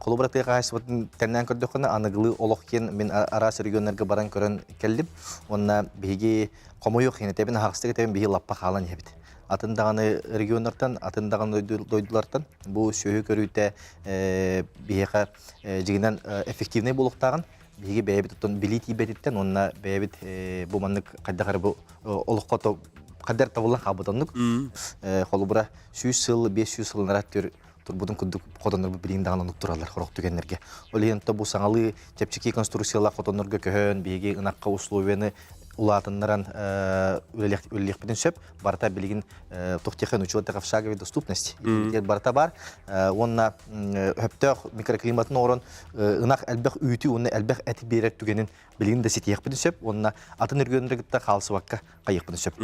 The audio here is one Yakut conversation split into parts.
Холобура, тыа хаһаайыстыбатын тэннээн көрдөххүнэ, аныгылыы олох диэн мин араас регионнарга баран көрөн кэллим. Уонна биһиги хомойуох иһин этэбин, аһаҕастык этэбин, биһиги лаппа хаалан иһэбит. Атын даҕаны регионнартан, атын даҕаны дойдулартан бу сүөһү көрүүтэ биһиэхэ дьиҥинэн эффективнэй буолуохтааҕын биһиги бэйэбит оттон билии тиийбэтиттэн уонна бэйэбит бу маннык хайдах эрэ бу олоххо хайдах табыллан хаалбыт оннук. Холобура, 100 сыл, 500 сыл түр турбутун курдук хотоннорбут билигин даҕаны оннук тураллар хорох түгэннэргэ. Ол иһин то бу саҥалыы чэпчэки конструкциялаах хотоннорго көһөн, биһиги ынахха условияны улаатыннаран үлэлиэхпитин сөп. Барыта билигин туох учет в шаговой доступности. Барыта бар. Уонна хөптөөх микроклиматын оҥорон ынах элбэх үүтү уонна элбэх эти биэрэр түгэнин билигин да ситиэхпитин сөп. Уонна атын регионнары кытта хаалсыбакка хайыахпытын сөп.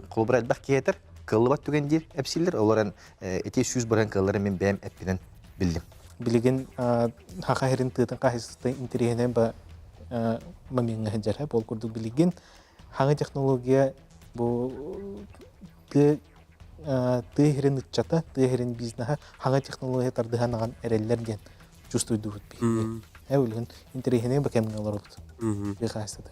Холобура, элбэх киһи этэр, кыаллыбат түгэн диир эпсииллэр. Олор ити 100% кыаллары мин бэйэм эппинэн биллим. Билигин хаха херин тыытын хаһыстыта интэриэһинэй ба момеҥҥа сылдьар. Ол курдук билигин хаҥа технология бу тыа тыа сирин ыччата, тыа сирин бизнеһа хаҥа технология тардыһан аҕан эрэллэр диэн чувствуйдубут биһиги. Э билигин интэриэһинэй ба кэмҥэ олоробут. Тыа хаһыстыта.